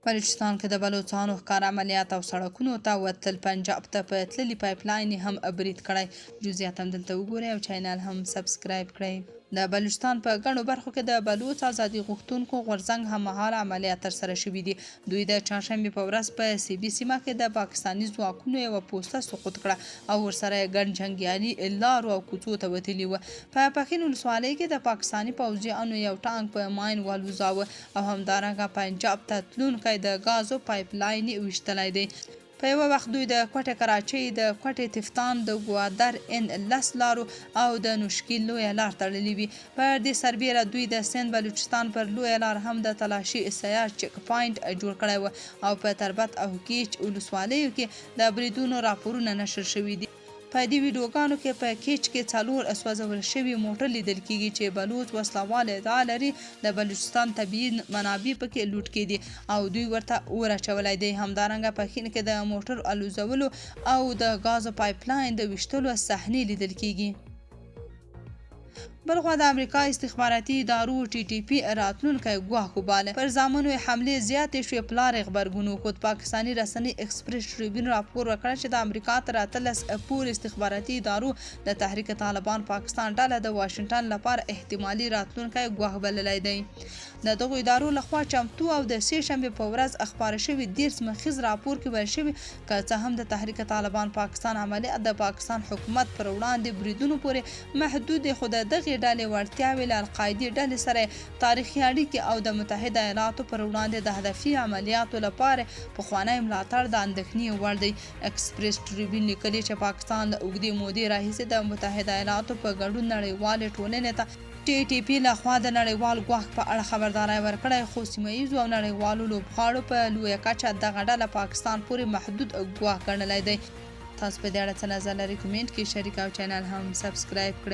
بلوچستان کې د بلوڅانو ښکاره عملیات او سړکونو ته وتل، پنجاب ته په تللي پایپ لاین یې هم برید کړی. جزئیات هم دلته وګورئ او چینل هم سبسکرایب کړئ. د بلوچستان په ګڼو برخو کې د بلوڅ ازادي غوښتونکو غورځنګ هممهاله عملیات ترسره شوي دي. دوی د چهارشنبې په ورځ په سیبي سیمه کې د پاکستاني ځواکونو یوه پوسته سقوط کړه او ورسره یې ګڼ جنګیالي لارو او کوڅو ته وتلي وو. په پښین ولسوالۍ کې د پاکستاني پوځیانو یو ټانک په ماین والوزاوه او همدارنګه پنجاب ته تلونکی د ګازو پایپ لاین یې ویشتلی دی. په یوه وخت دوی د کوټې کراچۍ، د کوټې تفتان، د ګوادر ان 10 لارو او د نوشکي لویه لار تړلې وي. پر دې سربېره دوی د سند بلوچستان پر لویه لار هم د تلاشي سیار چک پاینټ جوړ کړی و او په تربت او کیچ ولسوالیو کې د بریدونو راپورونه نشر شوي دي. په دې ویډیوګانو کې په کیچ کې څلور سوځول شوي موټر لیدل کیږي چې بلوڅ وسله وال ادعا لري د بلوچستان طبیعي منابع پکې لوټ کیدي او دوی ورته اور اچولی دی. همدارنګه په ښین کې د موټر الوزولو او د ګازو پایپ لاین د ویشتلو صحنې لیدل کیږي. بلخوا د امریکا استخباراتي ادارو ټي ټي پي راتلونکی ګواښ وباله. پر زامنو یې حملې زیاتې شوې، پلار یې غبرګون وښود. پاکستاني رسنۍ ایکسپریس ټریبیون راپور ورکړی چې د امریکا تر 18 پورې استخباراتي ادارو د تحریک طالبان پاکستان ډله د واشنګټن لپاره احتمالي راتلونکی ګواښ بللی دی. د دغو ادارو لخوا چمتو او د سې شنبې په ورځ خپاره شوي 30 مخیز راپور کې ویل شوي، که څه هم د تحریک طالبان پاکستان عملیات د پاکستان حکومت پر وړاندې بریدونو پورې محدود دي، خو د دغې ډلې وړتیاوې، له القاعدې ډلې سره تاریخي اړیکې او د متحده ایالاتو پر وړاندې د هدفي عملیاتو لپاره پخوانی ملاتړ د اندېښنې وړ دی. ایکسپریس ټریبیون لیکلي چې پاکستان له اوږدې مودې راهیسې د متحده ایالاتو په ګډون نړیوالې ټولنې ته ټي ټي پي له خوا د نړیوال ګواښ په اړه خبرداری ورکړی، خو سیمه ییزو او نړیوالو لوبغاړو په لویه کچه دغه ډله پاکستان پورې محدود ګواښ ګڼلی دی. تاسو په دې اړه څه نظر لرئ؟ کومنټ کې شریک او چینل هم سبسکرایب کړئ.